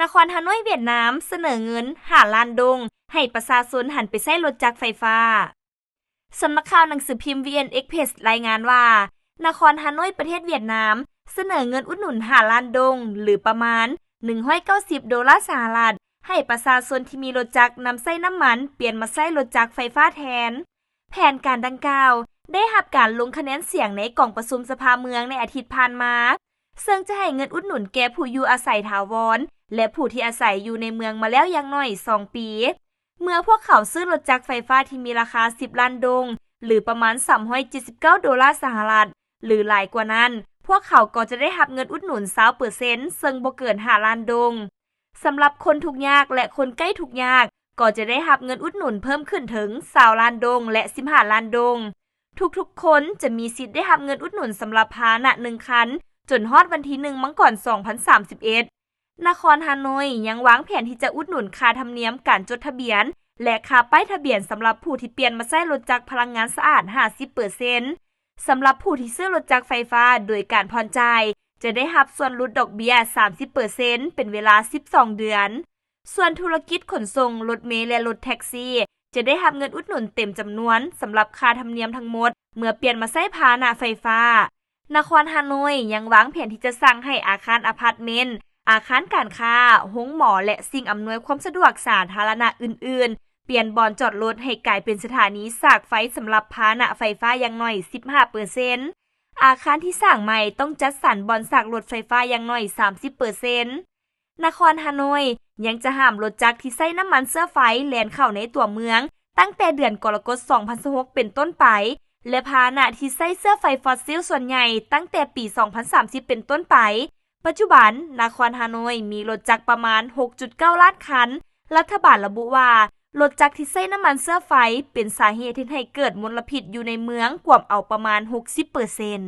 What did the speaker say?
ນະຄອນຮາໂນ້ຍຫວຽດນາມສະເໜີເງິນຫ້າລ້ານດົງ ໃຫ້ປະຊາຊົນຫັນໄປໃຊ້ລົດຈັກໄຟຟ້າ. ສຳນັກຂ່າວໜັງສືພິມ VN Express ລາຍງານວ່າ ນະຄອນຮາໂນ້ຍປະເທດຫວຽດນາມ ສະເໜີເງິນອຸດໜູນຫ້າລ້ານດົງ ຫຼື ປະມານໜຶ່ງຮ້ອຍເກົ້າສິບໂດລາສະຫະລັດ ໃຫ້ປະຊາຊົນທີ່ມີລົດຈັກນຳໃຊ້ນ້ຳມັນ ປ່ຽນມາໃຊ້ລົດຈັກໄຟຟ້າແທນ. ແຜນການດັ່ງກ່າວ ໄດ້ຮັບການລົງຄະແນນສຽງໃນກອງປະຊຸມສະພາເມືອງໃນອາທິດຜ່ານມາ, ເຊິ່ງຈະໃຫ້ເງິນອຸດໜູນແກ່ຜູ້ຢູ່ອາໄສຖາວອນ ແລະ ຜູ້ທີ່ອາໄສຢູ່ໃນເມືອງມາແລ້ວຢ່າງໜ້ອຍສອງປີ ເມື່ອພວກເຂົາຊື້ລົດຈັກໄຟຟ້າທີ່ມີລາຄາສິບລ້ານດົງ ຫຼື ປະມານສາມຮ້ອຍເຈັດສິບເກົ້າໂດລາສະຫະລັດ ຫຼື ຫຼາຍກວ່ານັ້ນ, ພວກເຂົາກໍຈະໄດ້ຮັບເງິນອຸດໜູນຊາວເປີເຊັນ ເຊິ່ງບໍ່ເກີນຫ້າລ້ານດົງ. ສຳລັບຄົນທຸກຍາກ ແລະ ຄົນໃກ້ທຸກຍາກ ກໍຈະໄດ້ຮັບເງິນອຸດໜູນເພີ່ມຂຶ້ນເຖິງຊາວລ້ານດົງ ແລະ ສິບຫ້າລ້ານດົງ. ທຸກໆຄົນຈະມີສິດໄດ້ຮັບເງິນອຸດໜູນສຳລັບພາຫະນະໜຶ່ງຄັນ ຈົນຮອດວັນທີໜຶ່ງ ມັງກອນ ສອງພັນສາມສິບເອັດ. ນະຄອນຮາໂນ້ຍຍັງວາງແຜນທີ່ຈະອຸດໜູນຄ່າທຳນຽມການຈົດທະບຽນ ແລະ ຄ່າປ້າຍທະບຽນສຳລັບຜູ້ທີ່ປ່ຽນມາໃຊ້ລົດຈັກພະລັງງານສະອາດຫ້າສິບເປີເຊັນ. ສຳລັບຜູ້ທີ່ຊື້ລົດຈັກໄຟຟ້າໂດຍການຜ່ອນຈ່າຍ ຈະໄດ້ຮັບສ່ວນຫຼຸດດອກເບ້ຍສາມສິບເປີເຊັນ ເປັນເວລາສິບສອງເດືອນ. ສ່ວນທຸລະກິດຂົນສົ່ງ, ລົດເມ ແລະ ລົດແທັກຊີ ຈະໄດ້ຮັບເງິນອຸດໜູນເຕັມຈຳນວນສຳລັບຄ່າທຳນຽມທັງໝົດ ເມື່ອປ່ຽນມາໃຊ້ພາຫະນະໄຟຟ້າ. ນະຄອນຮາໂນ້ຍຍັງວາງແຜນທີ່ຈະສັ່ງໃຫ້ອາຄານອາພາດເມັນ, ອາຄານການຄ້າ, ໂຮງໝໍ ແລະ ສິ່ງອຳນວຍຄວາມສະດວກສາທາລະນະອື່ນໆ ປ່ຽນບ່ອນຈອດລົດໃຫ້ກາຍເປັນສະຖານີສາກໄຟສຳລັບພາຫະນະໄຟຟ້າຢ່າງໜ້ອຍສິບຫ້າເປີເຊັນ. ອາຄານທີ່ສ້າງໃໝ່ຕ້ອງຈັດສັນບ່ອນສາກລົດໄຟຟ້າຢ່າງໜ້ອຍສາມສິບເປີເຊັນ. ນະຄອນຮາໂນ້ຍຍັງຈະຫ້າມລົດຈັກທີ່ໃຊ້ນ້ຳມັນເຊື້ອໄຟແລ່ນເຂົ້າໃນຕົວເມືອງ ຕັ້ງແຕ່ເດືອນກໍລະກົດ ສອງພັນຊາວຫົກ ເປັນຕົ້ນໄປ ແລະ ພາຫະນະທີ່ໃຊ້ເຊື້ອໄຟຟອດຊິລສ່ວນໃຫຍ່ຕັ້ງແຕ່ປີສອງພັນສາມສິບເປັນຕົ້ນໄປ. ປັດຈຸບັນ, ນະຄອນຮາໂນ້ຍມີລົດຈັກປະມານຫົກຈຸດເກົ້າລ້ານຄັນ. ລັດຖະບານລະບຸວ່າ ລົດຈັກທີ່ໃຊ້ນ້ຳມັນເຊື້ອໄຟເປັນສາເຫດເຮັດໃຫ້ເກີດມົນລະພິດຢູ່ໃນເມືອງກວມເອົາປະມານຫົກສິບເປີເຊັນ.